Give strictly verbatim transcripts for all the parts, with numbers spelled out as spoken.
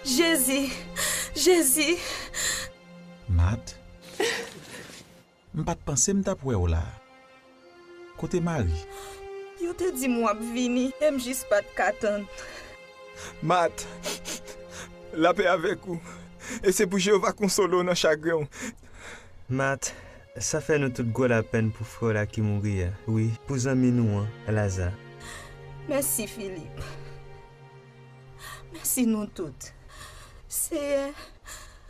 Jezi! Jezi! Mat, m pa t panse m t ap wè w la a. Kote Mari? Yo te di m w ap vini, e m jis pa t ka tann. Mat, lapè avèk ou, e se pou Jewova konsole w nan chagren w. Mat, sa fè nou tout gwo lapenn pou frè w la ki mouri a, wi, pou zanmi nou an, Laza. Mèsi, Filip. Mèsi nou tout. Seyè,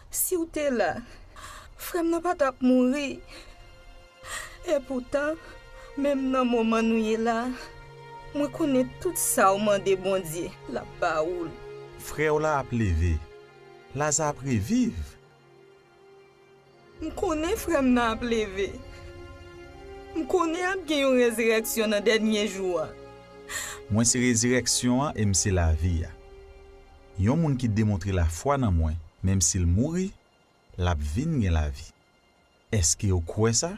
si w te la, frè m nan pa t ap mouri. Epoutan, menm nan moman nou ye la, mwen konnen tout sa w mande Bondye, l ap ba ou l. Frè w la ap leve. Laza ap reviv. M konnen frè m nan ap leve. M konnen ap gen yon rezirèksyon nan dènye jou a. Mwen se rezirèksyon an e m se lavi a. Yon moun ki demontre lafwa nan mwen, menm si l mouri, l ap vin gen lavi. Èske w kwè sa?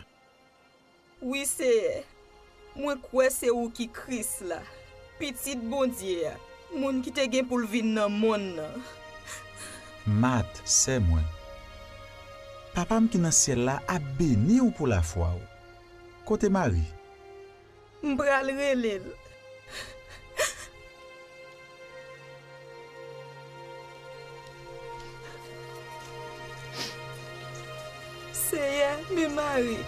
Wi, Seyè. Mwen kwè se ou ki Kris la, Pitit Bondye a, moun ki te gen pou l vin nan monn nan. Mat, sè mwen, Papa m ki nan syèl la ap beni w pou lafwa w. Kote Mari? M pral rele l. Seyè, men Mari.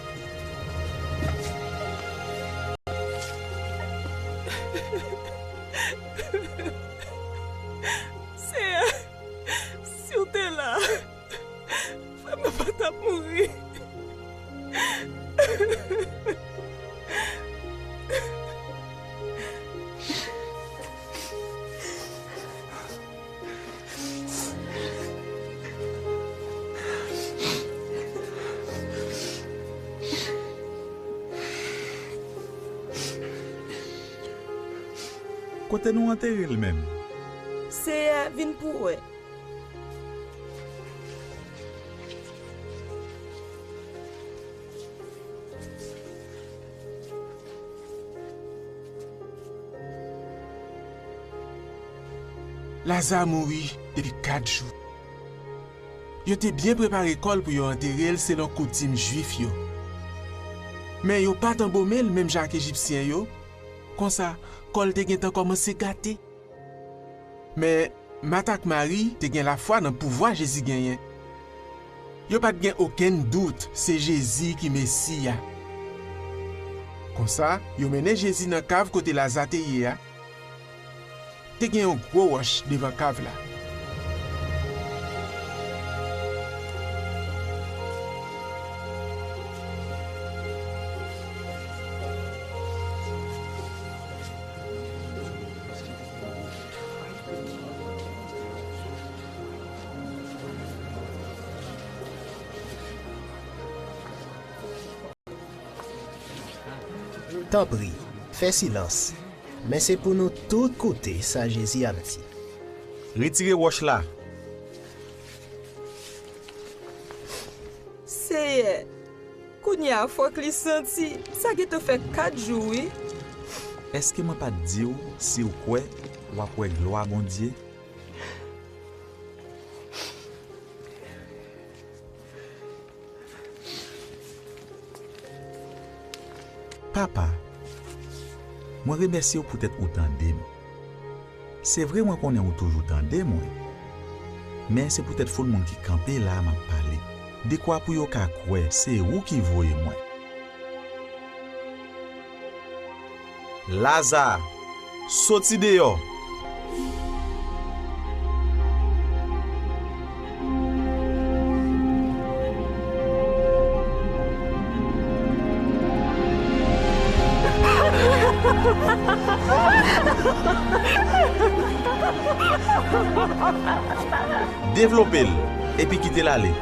Seyè, si w te la, frè m nan pa t ap mouri. Kote nou antere l menm? Seyè, vin pou w wè. Laza mouri depi kat jou. Yo te byen prepare kò l pou yo antere l selon koutim Jwif yo. Men yo pa t anbome l menm jan ak Ejipsyen yo. Konsa, kò l te gentan kòmanse gate. Men, Mat ak Mari te gen lafwa nan pouvwa Jezi genyen. Yo pa t gen okenn dout se Jezi ki Mesi a. Konsa, yo mennen Jezi nan kav kote Laza te ye a. Te gen yon gwo wòch devan kav la. Tanpri, fè silans. Men se pou nou tout koute sa Jezi ap di. Retire wòch la. Seyè, kounye a fòk li santi sa gentan fè kat jou, wi. Èske mwen pa t di w, si w kwè, w ap wè glwa Bondye? Papa, mwen remèsye w poutèt ou tande m. Se vre mwen konnen ou toujou tande mwen, men se poutèt foul moun ki kanpe la a m ap pale, dekwa pou yo ka kwè se ou ki voye mwen. Laza, soti deyò! Devlope l, epi kite l ale.